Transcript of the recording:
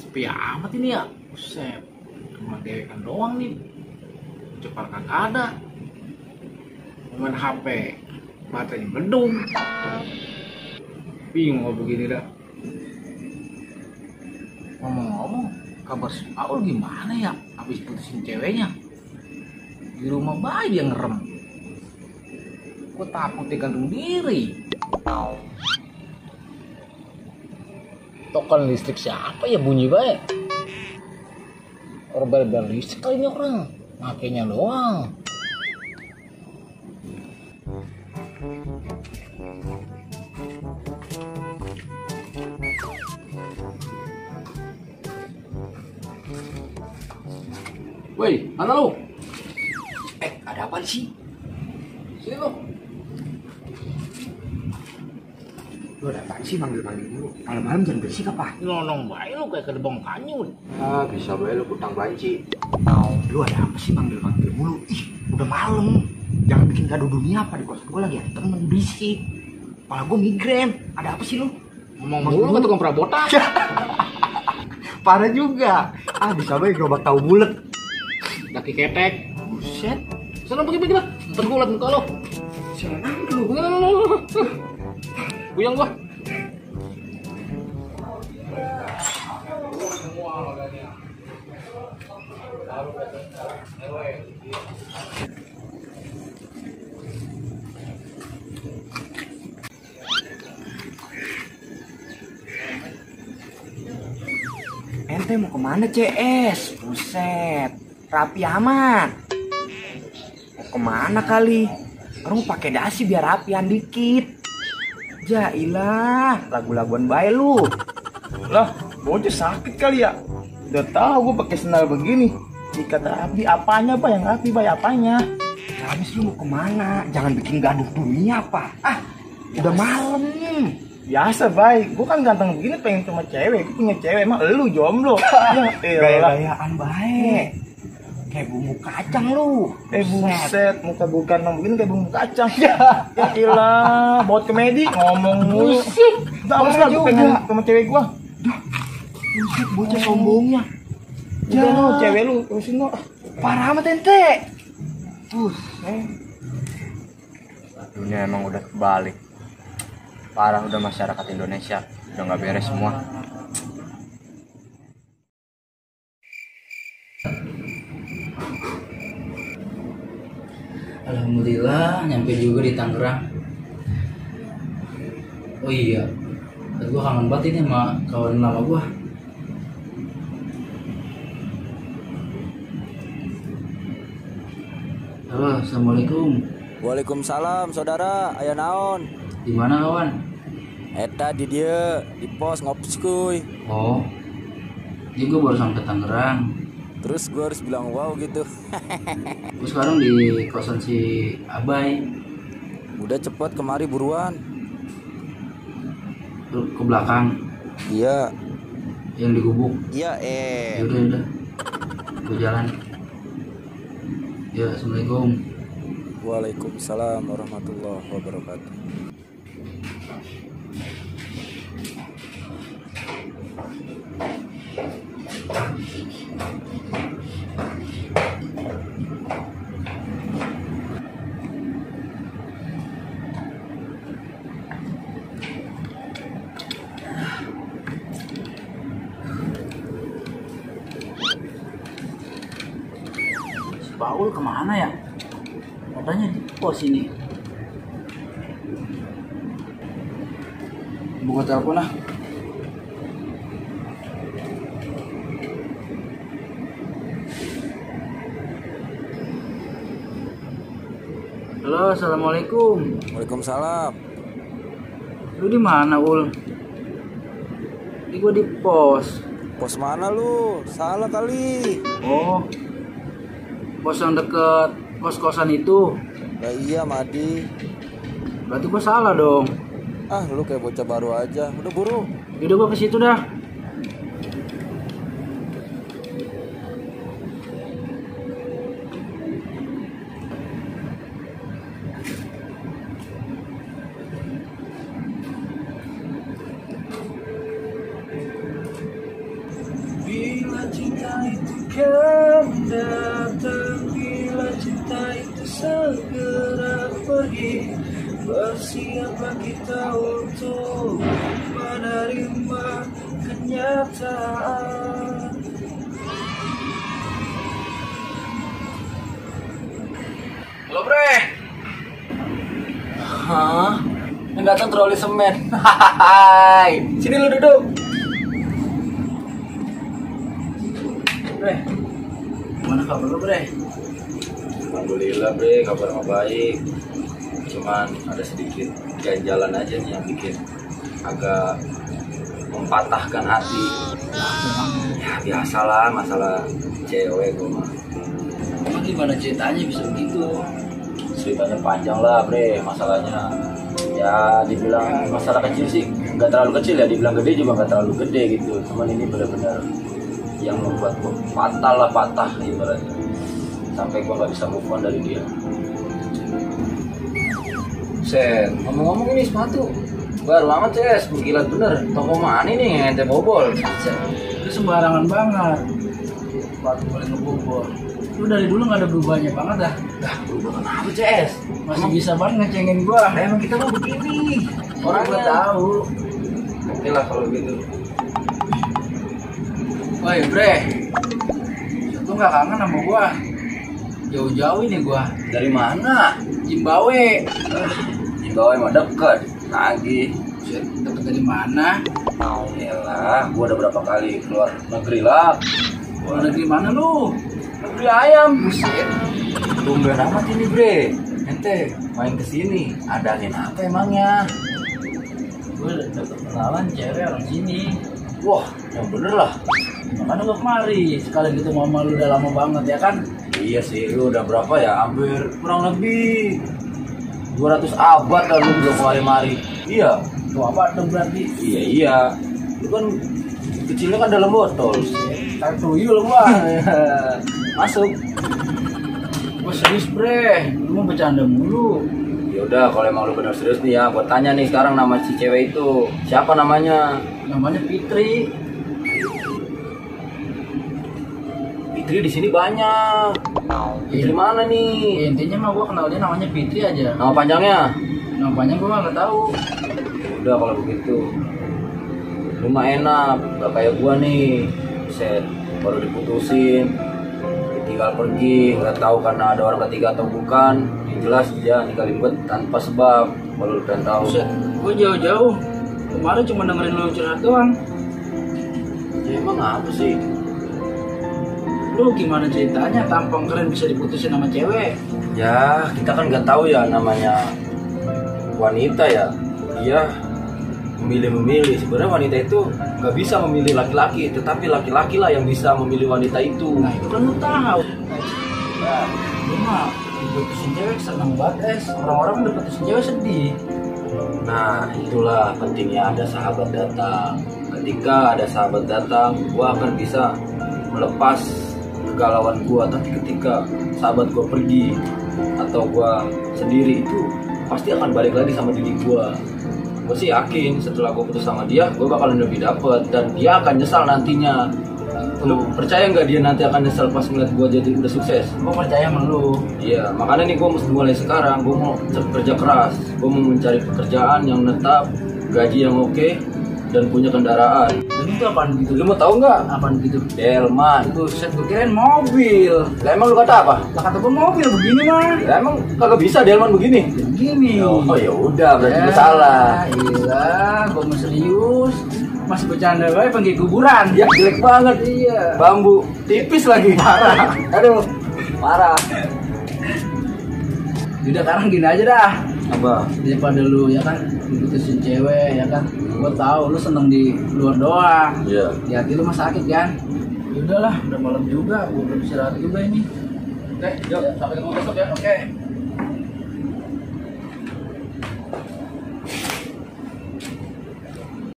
sepi amat ini ya. Buset, cuma dewekan doang nih. Cepat kagak ada. Main HP, baterainya bedung. Bingung mau begini dah. Ngomong-ngomong, kabar si Paul gimana ya? Habis putusin ceweknya. Di rumah bayi yang ngerem. Gue takut dia gantung diri. Token listrik siapa ya bunyi baik? Orang bayar listrik kali ini orang. Makanya doang. Woi, mana lu? Ada apa sih? Sini lu. Lu ada apaan sih manggil-manggil dulu? Malam-malam jangan bersih apa? Nonong bayi lu kayak kedebong kanyun. Bisa bae lu kutang banci. Lu ada apa sih manggil-manggil mulu? Ih, udah malam. Jangan bikin gaduh dunia apa di kosan gue lagi ada temen bisik. Kepala gue migrain. Ada apa sih lu? Ngomong mulu kan tukang perabotan. Parah juga. Bisa bae gerobak tahu bulet. Kaki ketek. Buset. Sana pergi lah. Ntar gue liat muka lo. Senang lu. Buyang gua. Ente mau kemana CS? Buset. Rapi amat. Mau kemana kali? Orang pakai dasi biar rapian dikit. Jailah, lagu-laguan bae lu. Lah, bocah sakit kali ya. Udah tahu gue pakai sendal begini. Sikat rapi, apanya pak yang rapi pak apanya? Habis lu mau kemana? Jangan bikin gaduh dunia apa. Udah malam. Biasa baik, gue kan ganteng begini pengen cuma cewek. Gue punya cewek, emang lu jomblo. Ya elah. Gaya-gayaan baik. Kayak bumbu kacang lu. Buset, muka gue ganteng begini kayak bumbu kacang. Ya elah, buat komedi ngomong mulu. Udah awas lah, gue pengen sama cewek gue. Buset, bocah sombongnya. Udah lu, cewek lu, terusin lu. Parah amat ente. Dunia emang udah kebalik. Parah udah masyarakat Indonesia. Udah gak beres semua. Alhamdulillah nyampe juga di Tangerang. Oh iya, gue kangen banget ini sama kawan lama gue. Halo, assalamualaikum. Waalaikumsalam saudara, aya naon? Di mana kawan? Eta di dia di pos ngopi kuy. Oh, ini gue baru sampai Tangerang. Terus gue harus bilang wow gitu. Gue sekarang di kosan si Abai. Udah cepet kemari buruan. Terus ke belakang Iya. yang di gubuk. Iya Udah. Gue jalan. Ya, assalamualaikum. Waalaikumsalam warahmatullahi wabarakatuh. Paul kemana ya? Katanya di pos ini. Buka telepon lah. Halo, assalamualaikum. Waalaikumsalam. Lu di mana, Ul? Di gua di pos. Pos mana lu? Salah kali. Oh, pos yang deket kos-kosan itu. Lah iya Madi. Berarti gua salah dong. Lu kayak bocah baru aja. Udah buru. Yaudah gua ke situ dah. akan datang bila cinta itu segera pergi. Bersiaplah kita untuk menerima kenyataan. Halo bre. Hah? Yang datang troli semen. Hai, sini lu duduk. Bre, gimana kabar lu bre? Alhamdulillah bre, kabar mah baik. Cuman ada sedikit ganjalan aja nih yang bikin agak mempatahkan hati. Ya biasalah masalah cewek gue mah. Emang gimana ceritanya bisa begitu? Ceritanya panjang lah bre, masalahnya. Ya dibilang masalah kecil sih nggak terlalu kecil ya, dibilang gede juga nggak terlalu gede gitu. Cuman ini benar-benar yang membuat gue patah ibaratnya. Sampai gue nggak bisa move on dari dia. Set, ngomong-ngomong ini sepatu baru amat Ces, berkilat bener. Toko mana nih ente bobol? Itu sembarangan banget. Sepatu paling ngebobol. Lu dari dulu nggak ada berubahnya banget dah. Dah, berubah kenapa Ces? Masih bisa banget ngecengin gua. Emang kita mah begini. Orang gua tahu. Oke lah kalau gitu. Woi bre, lu nggak kangen sama gua? Jauh-jauh ini gua. Dari mana? Zimbabwe. Zimbabwe mah deket. Lagi. Shit, deket dari mana? Yalah, gua udah berapa kali keluar negeri lah. Luar negeri mana lu? Negeri ayam. Buset. Tumben amat ini bre. Ente main kesini. Ada angin apa emangnya? Gua dapet kenalan cewek orang sini. Wah, yang bener lah. Makanya gua kemari. Sekali gitu mama lu udah lama banget ya kan? Iya sih, lu udah berapa ya? Hampir kurang lebih 200 abad lah lu belum kemari-mari. Iya. Tuh apa dong berarti? Iya. Lu kan kecilnya kan dalam botol. Kayak tuyul gua. Masuk. Gua serius bre. Lu mau bercanda mulu. Ya udah, kalau emang lu bener serius nih ya, gua tanya nih sekarang nama si cewek itu. Siapa namanya? Namanya Fitri. Fitri di sini banyak. Fitri mana nih? Ya, intinya mah gua kenal dia namanya Fitri aja. Nama panjangnya? Nama panjang gua nggak tahu. Udah kalau begitu. Lu mah enak, gak kayak gua nih. Set, baru diputusin, ditinggal pergi, nggak tahu karena ada orang ketiga atau bukan. Yang jelas dia ninggalin gue tanpa sebab. Kalau lu pengen tahu. Buset, gua jauh-jauh. Kemarin cuma dengerin lu curhat doang. Ya emang apa sih? Lu gimana ceritanya tampang keren bisa diputusin sama cewek? Ya kita kan nggak tahu ya namanya wanita ya. Dia memilih. Sebenarnya wanita itu nggak bisa memilih laki-laki, tetapi laki-laki lah yang bisa memilih wanita itu. Nah itu kan lu tahu. Nah, lu mah diputusin cewek seneng banget. Orang-orang diputusin cewek sedih. Nah itulah pentingnya ada sahabat datang. Ketika ada sahabat datang, gua akan bisa melepas kegalauan gua. Tapi ketika sahabat gua pergi atau gua sendiri, itu pasti akan balik lagi sama diri gua. Gue sih yakin setelah gue putus sama dia, gue bakalan lebih dapet dan dia akan nyesal nantinya. Lu percaya nggak dia nanti akan nyesal pas ngeliat gue jadi udah sukses? Gue percaya sama lu. Iya, makanya nih gue mesti mulai sekarang. Gue mau kerja keras, gue mau mencari pekerjaan yang tetap, gaji yang oke, dan punya kendaraan. Dan itu apaan gitu? Lu mau tahu nggak? Apaan gitu? Delman. Itu set gue kirain mobil. Lah emang lu kata apa? Lah kata gue mobil begini mah. Lah emang kagak bisa Delman begini? Begini. Oh ya udah, berarti gue salah. Iya, gue mau serius. Masih bercanda bae pergi kuburan. Ya jelek banget. Iya. Bambu tipis lagi. Parah. Aduh, parah. Udah sekarang gini aja dah. Apa? Daripada lu ya kan diputusin cewek ya kan. Gue tahu lu seneng di luar doang. Iya. Di hati lu mah sakit kan. Ya udahlah, udah malam juga. Gue belum istirahat juga ini. Oke, yuk sampai ketemu besok ya. Oke.